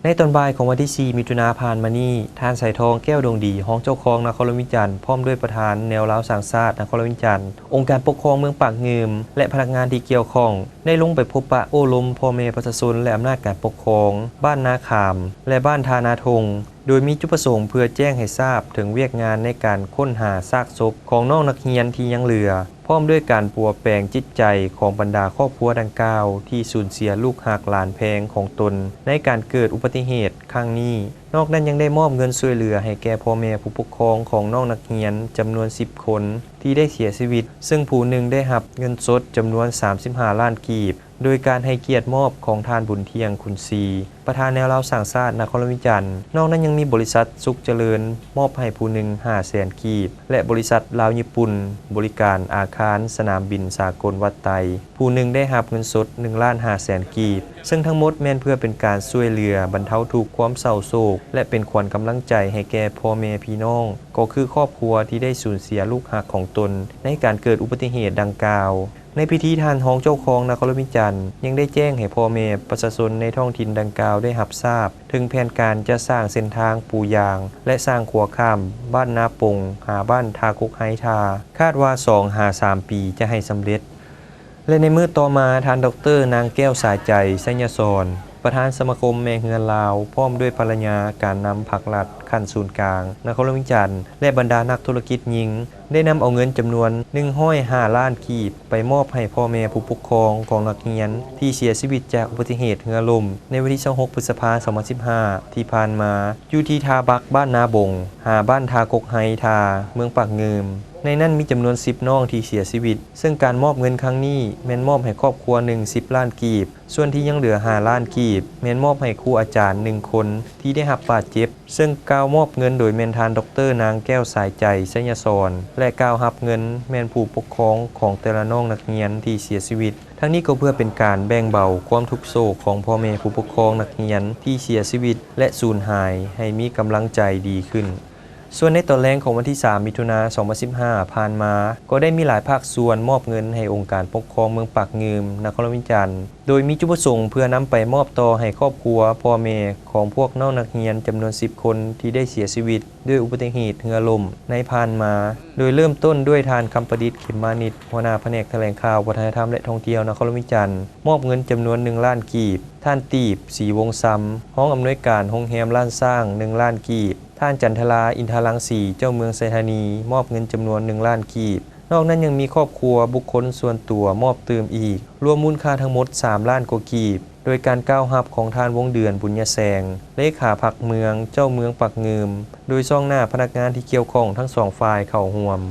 ໃນຕອນບ່າຍຂອງວັນທີສີ່ ມິຖຸນາຜ່ານມານີ້, ທ່ານ ສາຍທອງ ແກ້ວດວງດີ ຮອງເຈົ້າຄອງນະຄອນຫຼວງວຽງຈັນ ພ້ອມດ້ວຍປະທານແນວລາວສ້າງຊາດນະຄອນຫຼວງວຽງຈັນ, ອົງການປົກຄອງເມືອງປາກງື່ມ ແລະ ພະນັກງານທີ່ກ່ຽວຂ້ອງ ໄດ້ລົງໄປພົບປະໂອ້ລົມພໍ່ແມ່ປະຊາຊົນ ແລະ ອຳນາດການປົກຄອງ ບ້ານນາຂາມ ແລະ ບ້ານທ່ານາທົ່ງ, ໂດຍມີຈຸດປະສົງເພື່ອແຈ້ງໃຫ້ຊາບເຖິງວຽກງານໃນການຄົ້ນຫາຊາກສົບຂອງນ້ອງນັກຮຽນທີ່ຍັງເຫຼືອ, ພ້ອມດ້ວຍການປົວແປງຈິດໃຈຂອງບັນດາຄອບຄົວດັ່ງກ່າວ ທີ່ສູນເສຍລູກຮັກຫຼານແພງຂອງຕົນໃນການເກີດອຸບັດຕິເຫດຄັ້ງນີ້. ນອກນັ້ນຍັງໄດ້ມອບເງິນຊ່ວຍເຫຼືອໃຫ້ແກ່ພໍ່ແມ່ຜູ້ປົກຄອງຂອງນ້ອງນັກຮຽນຈຳນວນສິບຄົນທີ່ໄດ້ເສຍຊີວິດ, ເຊິ່ງຜູ້ໜຶ່ງໄດ້ຮັບເງິນສົດຈຳນວນສາມສິບຫ້າລ້ານກີບ ໂດຍການໃຫ້ກຽດມອບຂອງທ່ານ ບຸນທ່ຽງ ຂຸນສີ ປະທານແນວລາວສ້າງຊາດນະຄອນຫຼວງວຽງຈັນ. ນອກນັ້ນຍັງມີບໍລິສັດສຸກຈະເລີນ ມອບໃຫ້ຜູ້ໜຶ່ງຫ້າແສນກີບ ແລະ ບໍລິສັດລາວຍີ່ປຸ່ນ ບໍລິການອາຄານສະໜາມບິນສາກົນວັດໄຕ ຜູ້ໜຶ່ງໄດ້ຮັບເງິນສົດໜຶ່ງລ້ານຫ້າແສນກີບ, ເຊິ່ງທັງໝົດແມ່ນເພື່ອເປັນການຊ່ວຍເຫຼືອບັນເທົາທຸກຄວາມເສົ້າໂສກ ແລະ ເປັນຂວັນກຳລັງໃຈໃຫ້ແກ່ພໍ່ແມ່ພີ່ນ້ອງ, ກໍຄືຄອບຄົວທີ່ໄດ້ສູນເສຍລູກຮັກຂອງຕົນໃນການເກີດອຸບັດຕິເຫດດັ່ງກ່າວ. ໃນພິທີ ທ່ານຮອງເຈົ້າຄອງນະຄອນຫຼວງວຽງຈັນ ຍັງໄດ້ແຈ້ງໃຫ້ພໍ່ແມ່ປະຊາຊົນໃນທ້ອງຖິ່ນດັ່ງກ່າວໄດ້ຮັບຊາບເຖິງແຜນການຈະສ້າງເສັ້ນທາງປູຢາງ ແລະ ສ້າງຂົວຂ້າມບ້ານນາປົງ ຫາບ້ານທ່າກົກໄຮທ່າ, ຄາດວ່າສອງຫາສາມປີຈະໃຫ້ສຳເລັດ. ແລະ ໃນມື້ຕໍ່ມາ, ທ່ານ ດອກເຕີ ນາງແກ້ວສາຍໃຈ ໄຊຍະສອນ ປະທານສະມາຄົມແມ່ເຮືອນລາວ ພ້ອມດ້ວຍພັນລະຍາການນຳພັກລັດຂັ້ນສູນກາງນະຄອນຫຼວງວຽງຈັນ ແລະ ບັນດານັກທຸລະກິດຍິງ ໄດ້ນຳເອົາເງິນຈຳນວນໜຶ່ງຮ້ອຍຫ້າລ້ານກີບ ໄປມອບໃຫ້ພໍ່ແມ່ຜູ້ປົກຄອງຂອງນັກຮຽນທີ່ເສຍຊີວິດຈາກອຸບັດຕິເຫດເຮືອລົ້ມ ໃນວັນທີຊາວຫົກ ພຶດສະພາ ສອງພັນສິບຫ້າ ທີ່ຜ່ານມາ, ຢູ່ທີ່ທ່າບັກ ບ້ານນາບົງ ຫາບ້ານທ່າກົກໄຮທ່າ ເມືອງປາກງື່ມ. ໃນນັ້ນມີຈຳນວນສິບນ້ອງທີ່ເສຍຊີວິດ, ເຊິ່ງການມອບເງິນຄັ້ງນີ້ແມ່ນມອບໃຫ້ຄອບຄົວໜຶ່ງສິບລ້ານກີບ, ສ່ວນທີ່ຍັງເຫຼືອຫ້າລ້ານກີບ ແມ່ນມອບໃຫ້ຄູອາຈານໜຶ່ງຄົນທີ່ໄດ້ຮັບບາດເຈັບ, ເຊິ່ງກ່າວມອບເງິນໂດຍແມ່ນທ່ານ ດອກເຕີ ນາງແກ້ວສາຍໃຈ ໄຊຍະສອນ ແລະ ກ່າວຮັບເງິນແມ່ນຜູ້ປົກຄອງຂອງແຕ່ລະນ້ອງນັກຮຽນທີ່ເສຍຊີວິດ. ທັງນີ້ກໍເພື່ອເປັນການແບ່ງເບົາຄວາມທຸກໂສກຂອງພໍ່ແມ່ຜູ້ປົກຄອງນັກຮຽນທີ່ເສຍຊີວິດ ແລະ ສູນຫາຍ ໃຫ້ມີກຳລັງໃຈດີຂຶ້ນ. ສ່ວນໃນຕອນແລງຂອງວັນທີສາມ ມິຖຸນາ ສອງພັນສິບຫ້າ ຜ່ານມາ, ກໍໄດ້ມີຫຼາຍພາກສ່ວນມອບເງິນໃຫ້ອົງການປົກຄອງເມືອງປາກງື່ມ ນະຄອນຫຼວງວຽງຈັນ, ໂດຍມີຈຸດປະສົງເພື່ອນຳໄປມອບຕໍ່ໃຫ້ຄອບຄົວພໍ່ແມ່ຂອງພວກນ້ອງນັກຮຽນຈຳນວນສິບຄົນທີ່ໄດ້ເສຍຊີວິດ ດ້ວຍອຸບັດຕິເຫດເຮືອລົ້ມໃນຜ່ານມາ, ໂດຍເລີ່ມຕົ້ນດ້ວຍທ່ານ ຄຳປະດິດ ເຂັມມານິດ ຫົວໜ້າພະແນກຖະແຫຼງຂ່າວ, ວັດທະນະທຳ ແລະ ທ່ອງທ່ຽວນະຄອນຫຼວງວຽງຈັນ ມອບເງິນຈຳນວນໜຶ່ງລ້ານກີບ, ທ່ານ ຕີບ ສີວົງຊຳ ຮອງອຳນວຍການໂຮງແຮມລ້ານຊ້າງ ໜຶ່ງລ້ານກີບ, ທ່ານ ຈັນທະລາ ອິນທະລັງສີ ເຈົ້າເມືອງໄຊທານີ ມອບເງິນຈຳນວນໜຶ່ງລ້ານກີບ. ນອກນັ້ນຍັງມີຄອບຄົວ, ບຸກຄົນສ່ວນຕົວມອບຕື່ມອີກ, ລວມມູນຄ່າທັງໝົດສາມລ້ານກວ່າກີບ. ໂດຍການກ່າວຮັບຂອງທ່ານ ວົງເດືອນ ບຸນຍະແສງ ເລຂາພັກເມືອງ, ເຈົ້າເມືອງປາກງື່ມ, ໂດຍຊ່ອງໜ້າພະນັກງານທີ່ກ່ຽວຂ້ອງທັງສອງຝ່າຍເຂົ້າຮ່ວມ.